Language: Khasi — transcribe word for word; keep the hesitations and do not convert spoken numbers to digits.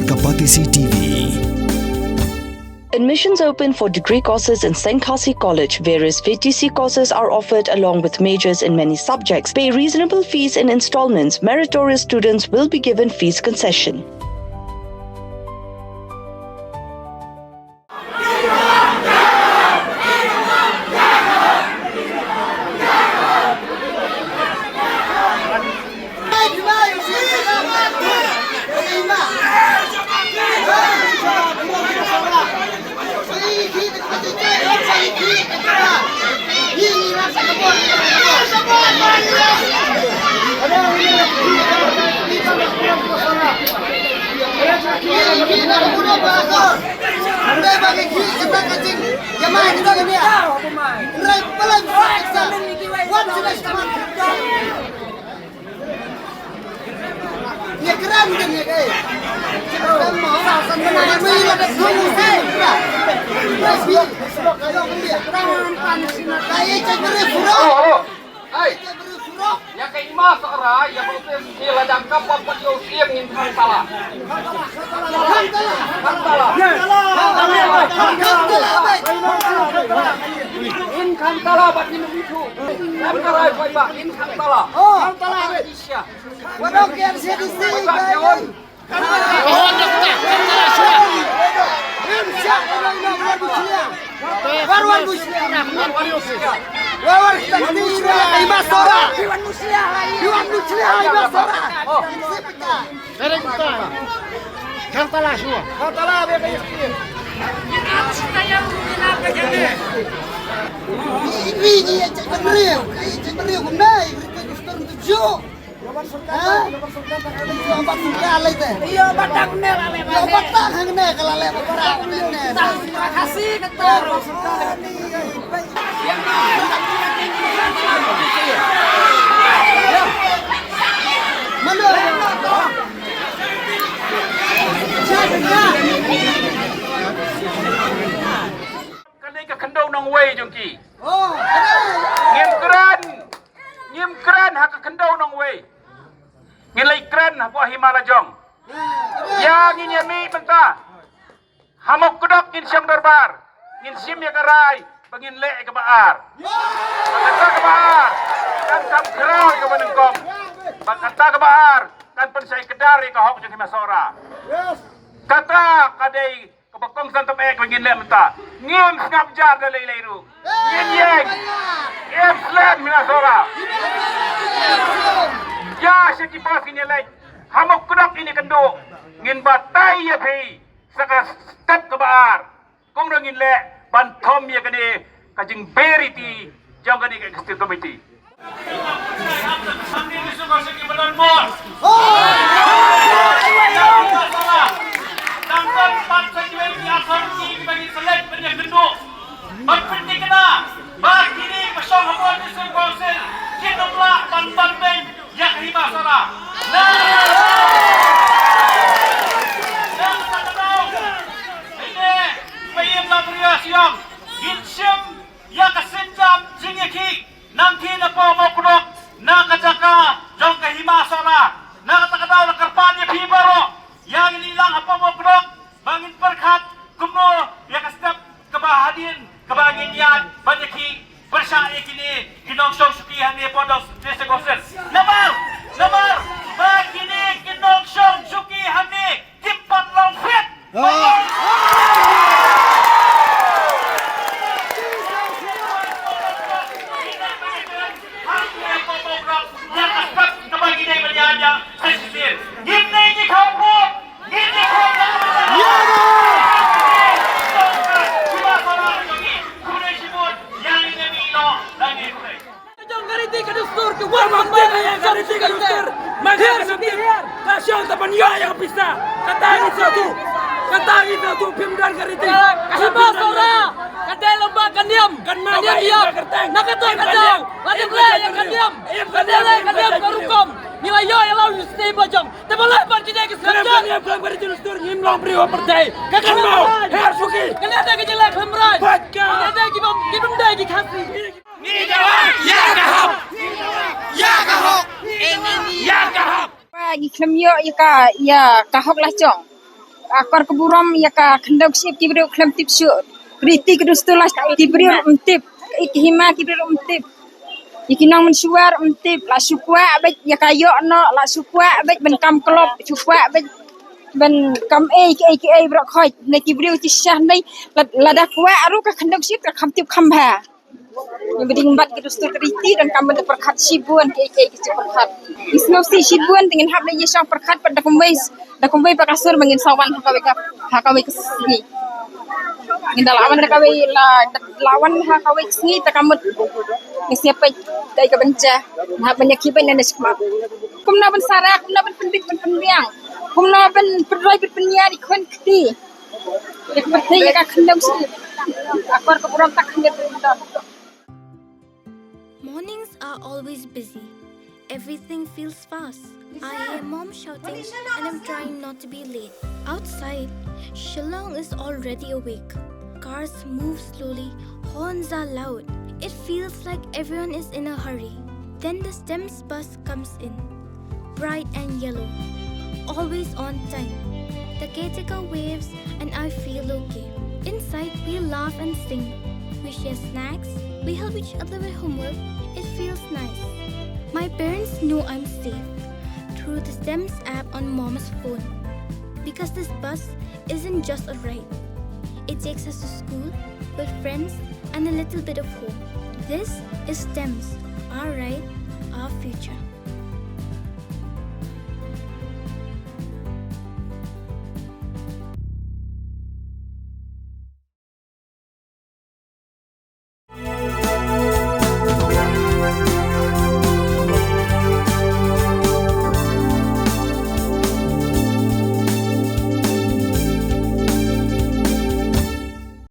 Kapatisi T V. Admissions open for degree courses in Saint Khasi College. Various V T C courses are offered along with majors in many subjects. Pay reasonable fees in installments. Meritorious students will be given fees concession. Halo, halo. Hai. Ïa ka Hima Sohra, ïa ka office, ïa la dang ka pop pat ïa u siem ngin khang tala. Khang tala. Khang tala. Ngin khang tala bad ngin ym ithuh. Khang tala, khoi ba, ngin khang tala. Oh, khang tala. Isha. Wadok K R C D C, khoi ba, guys. Ïa, ba surkar, ba surkar, ba surkar, alai te. Ïa, ba tang ne, alai, ïa, ba tang hangne, ka la leh ba pra, ne. Tang ba Khasi kata. Mano? Kane ka khyndew nongwei jong ki. Oh, kane. Ngim kren. Ngim kren ha ka khyndew nongwei. Ngin leit kren hapoh hima la jong. Ïa ngin ïa mih mynta. Ha Mawkdok ngin shong dorbar. Ngin shim ïa ka rai ba ngin leh ïa kaba ar. Ba kata kaba ar kan kham khraw ïa kaba nyngkong. Ba kata kaba ar kan pynshai kdar ïa ka hok jong Hima Sohra. Kata ka dei kaba kongsan tam eh ba ngin leh mynta. Ngim sngap jar da lei lei ruh. Ngin ïeng. Ngim slem Hima Sohra. Ïa sha ki bos ngin ïaleit. Ha Mawkdok ngin ïakynduh. Ngin batai ïa phi sa ka step kaba ar. Kumno ngin leh ban thom ïa kane ka jingberiti jong kane ka executive committee. Ngin shim ïa ka sienjam jingïakhih nangta napoh Mawkdok na ka jaka jong ka Hima Sohra. Na kata ka daw la kyrpad ïa phi baroh, ïa ngin ïalang hapoh Mawkdok ba ngin pyrkhat kumno ïa ka step kaba hadien kaba ngin ïaid ban ïakhih pyrshah ïa kine ki nongshong shuki hangne hapoh District Council. Namar, namar ba kine ki nongshong shuki hangne kim pat long fit. Jong ka riti ka dustur, ka wan ban ban ïa ka riti ka dustur. Ma ka ka dustur. Ka shong ta ban ïoh ïa ka pisa. Kata ngi sa tu. Kata ngi sa tu phim don ka riti. Ka Hima Sohra. Ka dei lem bad ka niam. Ka niam ïa. Na kata ka daw. La dep leh ïa ka niam. La dep leh ka niam ka rukom. Ngi la ïoh ïa la u stay ba jong. Te ba leh bad kine ki sngewthuh. Khlem ka niam khlem ka riti dustur ngim long briew ha pyrthei. Ka khlem. Her suki. Kane dei ka jingleh khlem raij. Bad ka. Kane dei ki bym, ki bym dei ki Khasi. Ïa ka hok. Ïa ka hok. Ïa ka hok. Ba ngi khlem ïoh ïa ka, ïa ka hok la jong. Akor ka burom ïa ka khyndew kshiap ki briew khlem tip shuh. Riti ka dustur la ki briew ruh ym tip. Ki hima ki briew ruh ym tip. Ïa ki nong mynshuwa ruh ym tip. La shu kwah beit ïa ka ïoh noh, la shu kwah beit ban kam klop, shu kwah beit ban kam ei ki ei ki ei baroh khoit. Ne ki briew ki shisha ne la, lada kwah ruh ka khyndew kshiap ka kham tip kham bha. Ngi ba ding bat ki dustur ki riti dang kam ban pyrkhat shibun ki ei ki ei ki jingpyrkhat. Ngi sngewsih shibun te ngin hap leit ïashong pyrkhat pat da kumwei, da kumwei pat ka sur ba ngin sa wan ha kawei ka, ha kawei ka sngi. Ngin da la wan ha kawei la, la wan ha kawei ka sngi te ka mut ngi sngewpeit kaei kaban jia. Hap ban ïa ki ban ïa ne shikmat. Kumno ban sara, kumno ban pynbit ban pynbiang, kumno ban pynroi ban pynïar ïa ki khun kti. Ïa ka pyrthei ïa ka khyndew kshiap. Akor ka burom tak khyndew kshiap. Mornings are always busy. Everything feels fast. I hear mom shouting and I'm trying not to be late. Outside, Shillong is already awake. Cars move slowly, horns are loud. It feels like everyone is in a hurry. Then the STEMS bus comes in, bright and yellow, always on time. The caretaker waves and I feel okay. Inside, we laugh and sing. We share snacks, we help each other with homework. It feels nice. My parents know I'm safe through the STEMS app on mom's phone because this bus isn't just a ride. It takes us to school, with friends, and a little bit of home. This is STEMS, our ride, our future.